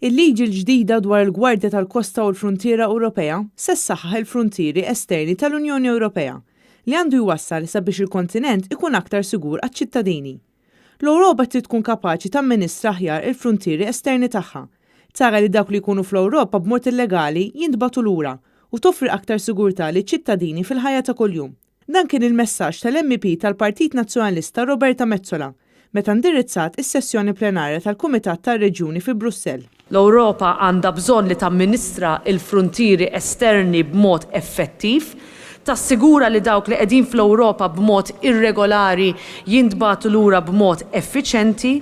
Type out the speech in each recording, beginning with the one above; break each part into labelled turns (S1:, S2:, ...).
S1: Il-liġi l-ġdida dwar il-Gwardja tal-Kosta u l-Fruntiera Ewropea se ssaħħaħ il-fruntieri esterni tal-Unjoni Ewropea, li għandu jwassal sabiex il-kontinent ikun aktar sigur għaċ-ċittadini. L-Ewropa trid tkun kapaċi tamministra aħjar il-fruntieri esterni tagħha, tara li dawk li jkunu fl-Ewropa b'mod illegali jintbagħtu lura u toffri aktar sigurtà liċ-ċittadini fil-ħajja ta' kuljum. Dan kien il-messaġġ tal-MEP tal-Partit Nazzjonalista Roberta Metsola meta indirizzat is-sessjoni plenarja tal-Kumitat tar-Reġjuni fi Brussell.
S2: L-Ewropa għandha bżonn li tamministra l-fruntieri esterni b'mod effettiv, tassigura li dawk li qegħdin fl-Ewropa b'mod irregolari jintbagħtu lura b'mod effiċenti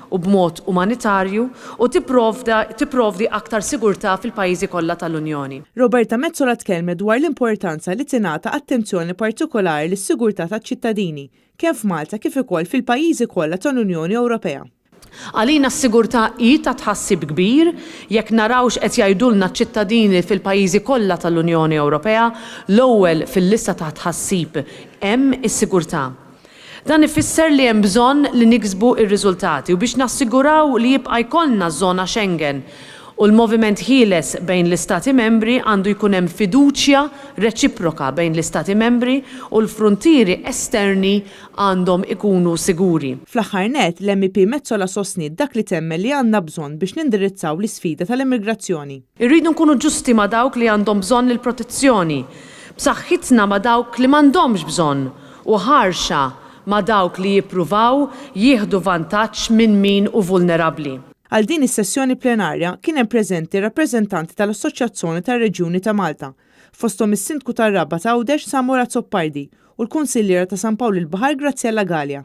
S2: u b'mod umanitarju u tipprovdi aktar sigurtà fil-pajjiżi kollha tal-Unjoni.
S1: Roberta Metsola tkellmet dwar l-importanza li tingħata attenzjoni partikolari lis-sigurtà taċ-ċittadini, kemm f'Malta kif ukoll fil-pajjiżi kollha tal-Unjoni Ewropea.
S2: Għalina s-sigurtà hi ta' tħassib kbir. Jekk naraw x'qed jgħidulna ċ-ċittadini fil-pajjiżi kollha tal-Unjoni Ewropea, l-ewwel fil-lista ta' tħassib hemm is-sigurtà. Dan ifisser li hemm bżonn li niksbu r-riżultati u biex nassiguraw li jibqa' jkollna żona Schengen u l-moviment ħieles bejn l-Istati Membri għandu jkun hemm fiduċja reċiproka bejn l-Istati Membri u l-fruntieri esterni għandhom ikunu siguri.
S1: Fl-aħħar nett, l-MEP Metsola sostniet dak li temmen li għandna bżonn biex nindirizzaw l-isfida tal-immigrazzjoni.
S2: Irridu nkunu ġusti ma' dawk li għandhom bżonn il-protezzjoni, b'saħħitna ma' dawk li m'għandhomx bżonn u ħarxa ma' dawk li jippruvaw jieħdu vantaġġ minn min hu vulnerabbli.
S1: Għal din is-sessjoni plenarja kien hemm preżenti rappreżentanti tal-Assoċjazzoni tar-Reġjuni ta' Malta, fosthom is-Sindku tar-Rabat Għawdex Samuel Azzopardi u l-Kunsilliera ta' San Pawl il-Baħar Graziella Galea.